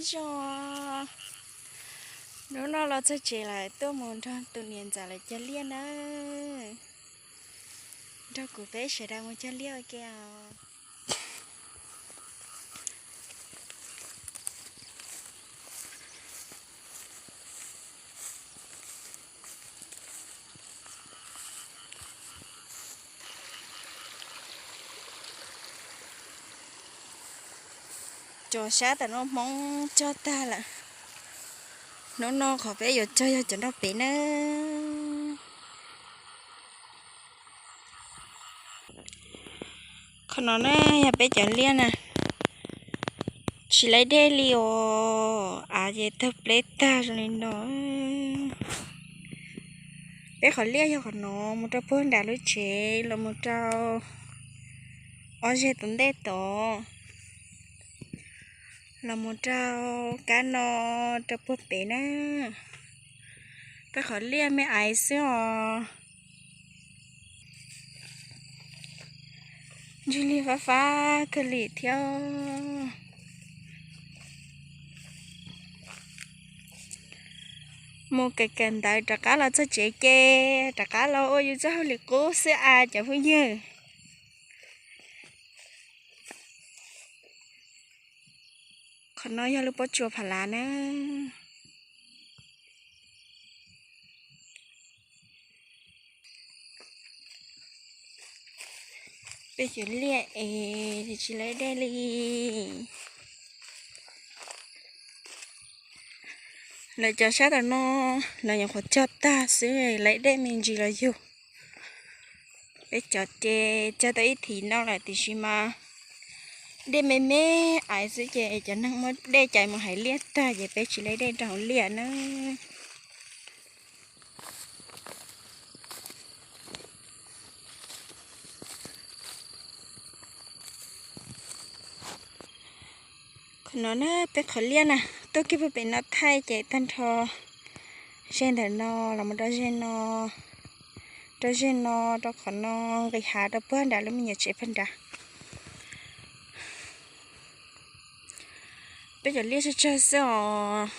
Zoo, hnub no los txog tsev lawm, tuaj mus nrog tus niam ntxawm lawv cog liaj na. Nrog kuv peb sawv daws mus cog liaj ua ke os. Cov sab tam no Hmoob cog tag lawm. Hnub no qhov peb yuav cog yog cov nrog pem na. Qhov no na yog peb cov liaj na, tsis laib dej li os, av ces tawg pleb tag zoo li no. Peb qhov liaj yog qhov no mus rau puag nram lub tsev los mus rau ob zeg tom ntej tod, los mus rau kab no rau puag pem na. Peb qhov liaj me aiv xwb os. Ntsig li fab fab kawg li thiab. Mus kawm kawm ntawv rov qab los txog tsev ces rov qab los ua yus txoj hauj lwm qub xwb as cov phooj ywg. Qhov no yog lub pob tsuas Pha Lav na. Peb cov liaj es tsis laib dej li. Lawv cov sab tam no lawv nyuam qhuav cog tag xwb, laib dej me ntsis los yug. Peb cov ces cog tau ib thim no lawm tiam sis mas dej me me aiv xwb ces cov neeg muab dej cais mus hais liaj tag ces peb tsis laib dej rau hauv liaj na. Qhov no na peb qhov liaj na, tuaj kiag puag pem no thaij ces tag nrho zeg ntawm no los mus rau zeg no, rau zeg no, rau qhov no, nqis hav rau puag nram lub me nyuam tsev puag nrad. Peb cov liaj tsawg tsawg xwb os.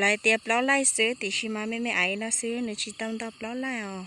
Lawv tias plaub laij xwb tiam sis mas me me aiv no xwb nws tsis tau ntau plaub laij os.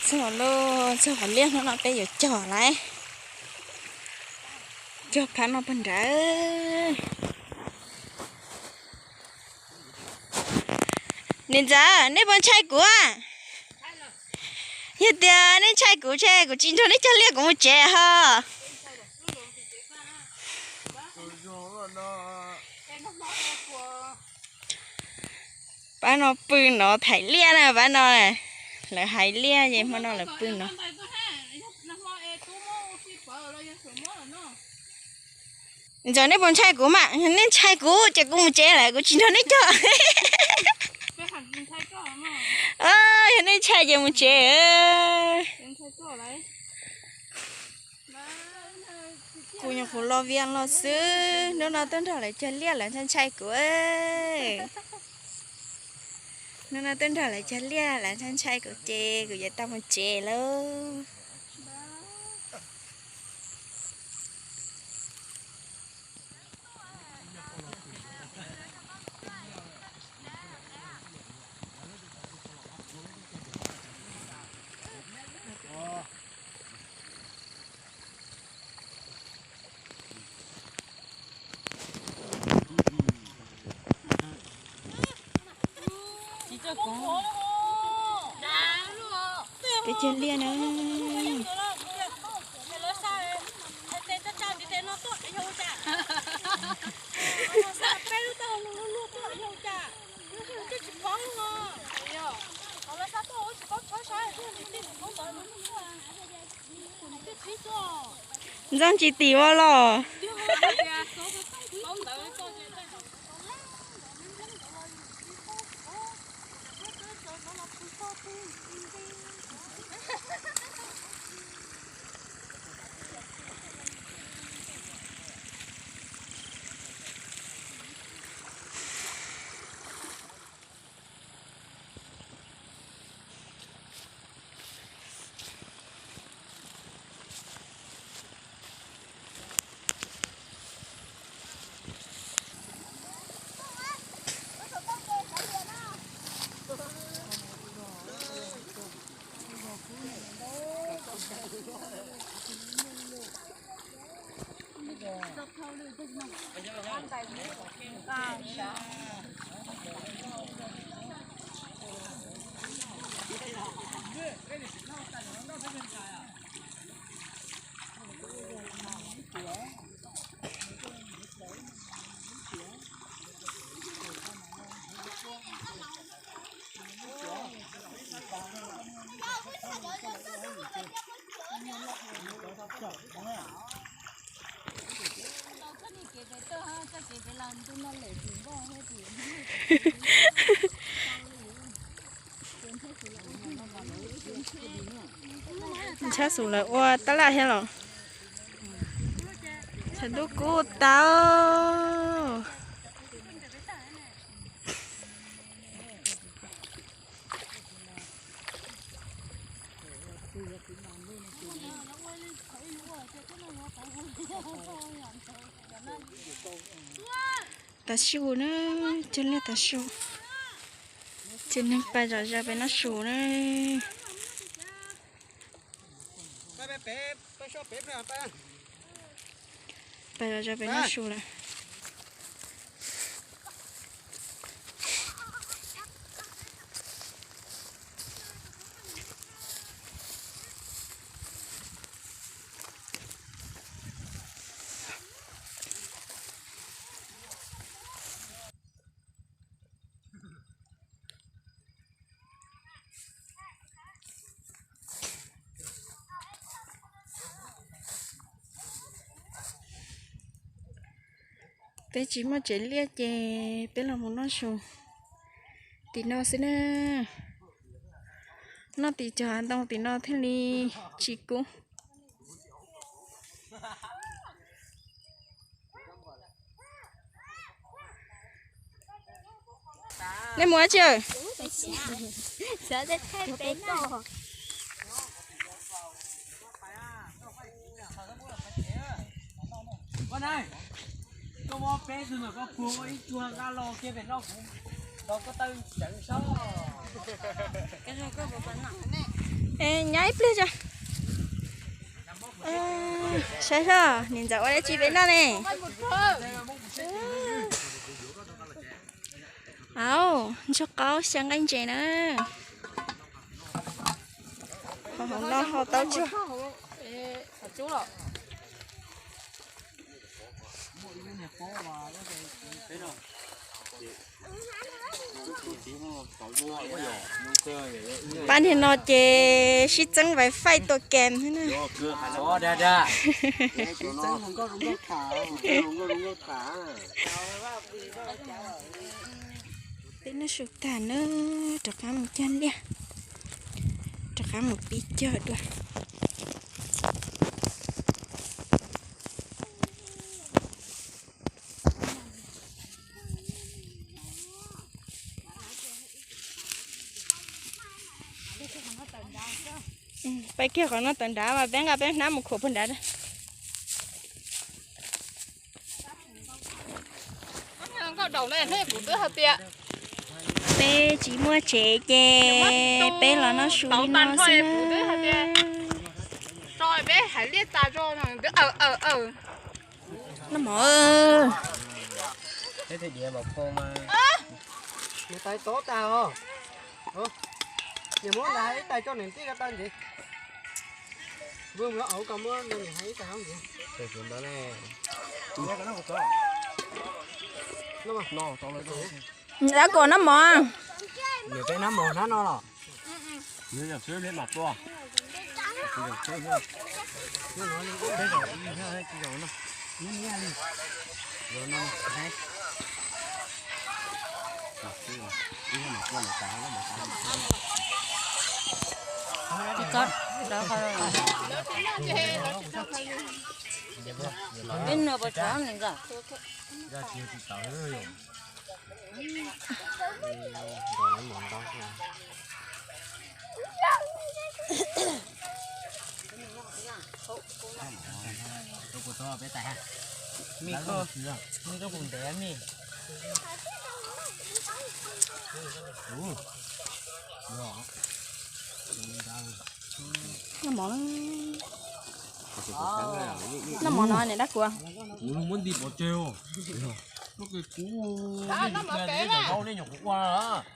Txog lawm, txog qhov liaj hnub no peb yuav cog lawm. Cog phab no puag nrad. Niam ntxawm, nej puas ntshai kuv a? Yog tias nej ntshai kuv ces kuv tsis nrog nej cog liaj, kuv mus tsev ho. Pab no pw no, hais liaj na pab no. Lawv hais liaj ces hmo no lawv pw no. Ntxawm, nej puas ntshai kuv mas? Yog nej ntshai kuv ces kuv mus tsev lawm, kuv tsis nrog nej cog. Yog nej ntshai ces mus tsev. Kuv nyuam qhuav los vias los xwb, hnub no tuaj nrog lawv cog liaj lawv ntshai ntshai kuv. Hnub no tuaj nrog lawv cog liaj lawv ntshai ntshai kuv ces kuv yuav tau mus tsev lawm. Peb cog liaj na. Ntxaj tsis tim ua los. Ntshab xus lawv ua tab laj thiab los? Tshav ntuj kub tau. Tav su na, cog liaj tav su. Ces neeg pais zom zaws pem noj su na. Pais zom zaws pem noj su lawm. Peb tsis muaj tsev liaj ces peb los mus noj su tim no xwb na. Noj tim cov hav ntoo tim no thiaj li tsis kub. Nej mus dab tsi? Nyob ib pliag tso. Saib seb niam ntxawm ua dab tsi peb noj ne. Au, ntsuag qaub xyaw nqaij ntses na. Hauv no hau taub tsuag. Pab niag no ces sib txeeb wifi tua kem thiab na. Peb noj su tag na, rov qab mus cog liaj, rov qab mus pib cog dua. Peb kiag qhov no tawm nrad mas peb nqa peb hnab mus khuam puag nrad. Peb tsis muaj tsev ces peb los noj su li no xwb na. Noj mov. Dab kom noj mov. Ib no puas tsov ne nkawd. Noj mov, noj mov no niam dab kuv.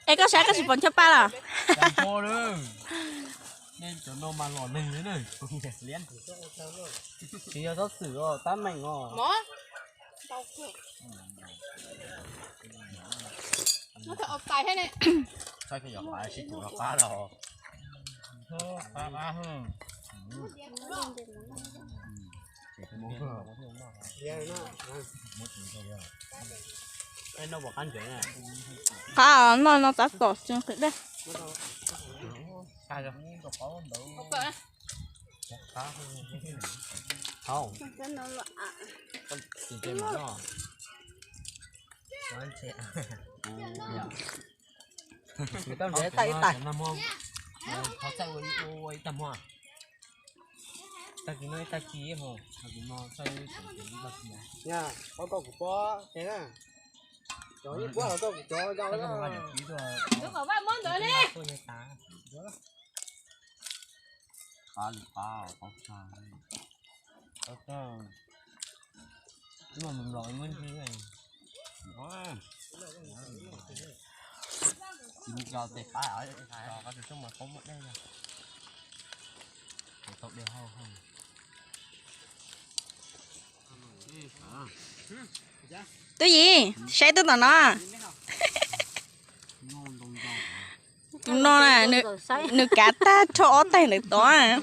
Es koj saib koj tsis pom ncho pa los? Tsis yog txhob txwm os, tab meeg os. Qab noj no tab tom tsis nqhis dej. Tag ib tag. Tag kis no ib tag kis. Qhov koj kuv pob ces na, cov yeej puab hauv koj kuv cov yau. Qab li qab, qab tshaj. Qab tshaj. Tus no mus nplog muab ntsib. Tus no tes qab, qab tus tsob mas qab muaj dej na. Tau dej hau hau. Tub Yim, saib tub tom no. Tus no na, nws kav tag rho ob teg ntawm tod.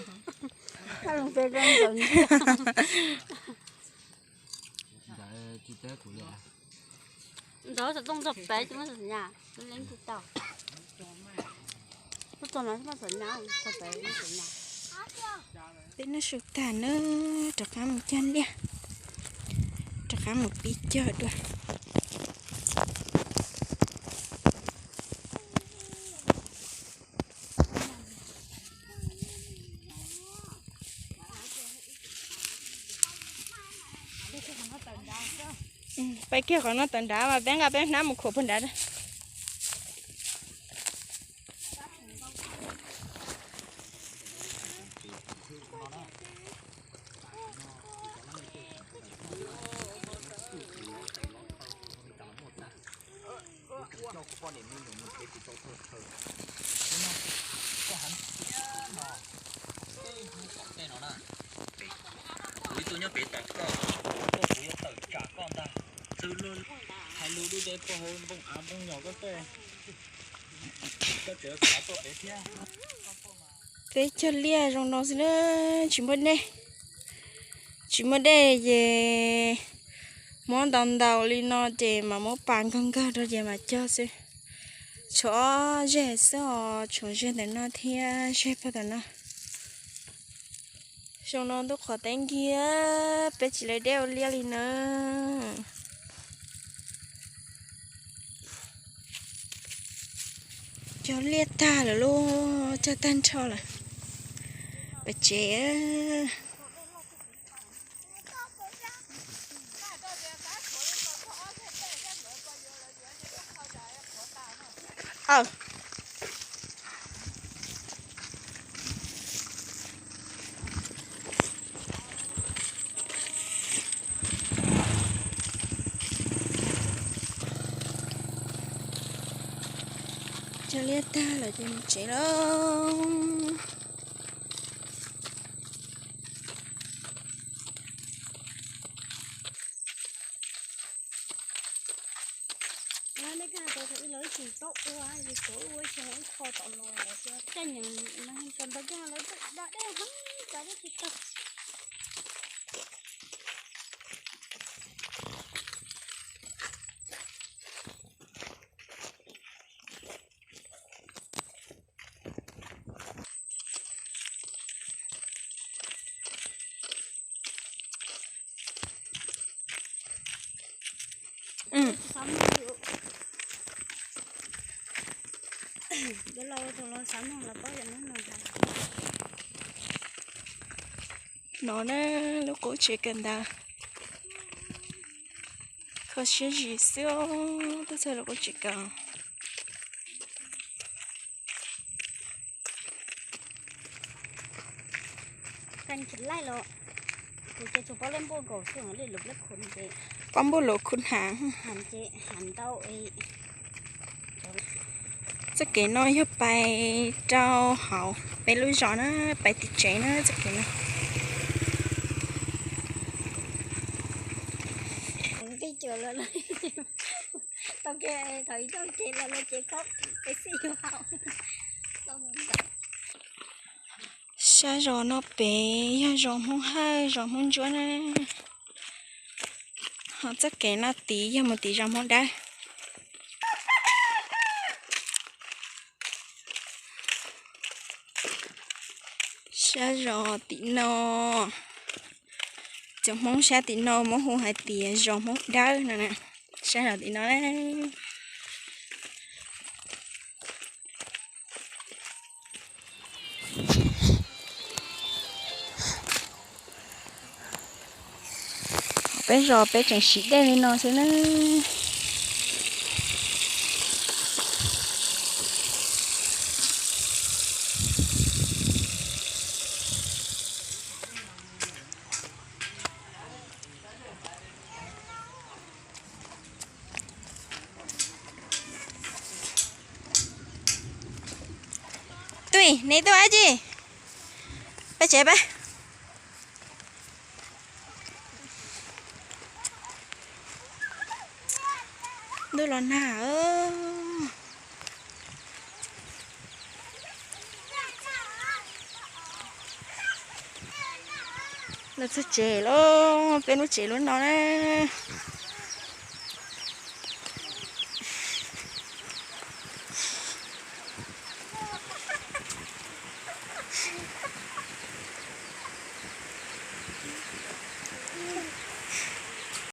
Peb noj su tag na, rov qab mus cog liaj, rov qab mus pib cog dua. Peb kiag qhov no tawm nrad mas peb nqa peb hnab mus khuam puag nrad. Kuv ib tug nyob pem tom koj, koj kuv yuav tawm tsam koj ntag. Txwj lug hais lus dub deb puag hauv npoo av npoo nyom koj tej, koj tseem xav tuaj pem thiab. Peb cog liaj zoo no xwb na, tsis muaj dej. Tsis muaj dej ces muab ntau ntau li no ces mas muab pas nkag nkag rau ces mas cog xwb. Tshuav ob zeg xwb os, tshuav zeg ntawm no thiab zeg puag tom no. Xyoo no ntuj qhuav teeb kiag, peb tsis lawv dej ua liaj li na. Cog liaj tag lawm lauj, cog tag nrho lawm. Pem tsev. Cog liaj tag lawm ces mus tsev lauj. Lawv tsis tau ua, yus tuav ua xyoo ib qho tom los lawm thiab. Caij nyoog no tau ntau kiag lawv da dej heev, da dej tsis tau. No na, lub qub tsev kawm ntawv. Kho siab zim xwb, tuaj txog lub qub tsev kawm. Laij los kuv ces tsuas paub lej npuj nkaus xwb, lej lus lej khu ces, paub npuj lus khu hnav, hnav ces hnav ntau. Txoj kev no yog pais rau hauv peb lub zos na, pais tim tsev na txoj kev no. Tau kiag thaum ib tau ces los lawv ces khaub pes xij yuav haus. Sab zos no pem yog zos Hmoob Hawj, zos Hmoob Ntsuab na. Ho txoj kev no tid yog mus tim zos Hmoob Dawb. Sab zos tim no, cov Hmoob sab tim no muab hu hais tias zos Hmoob Dawb no na. Sab zos tim no na. Peb zos peb tseem siv dej li no xwb na. Tui, neb tuaj dab tsi? Peb tsev peb. Ntuj los nag. Los txog tsev lauj, peb lub tsev lub no na.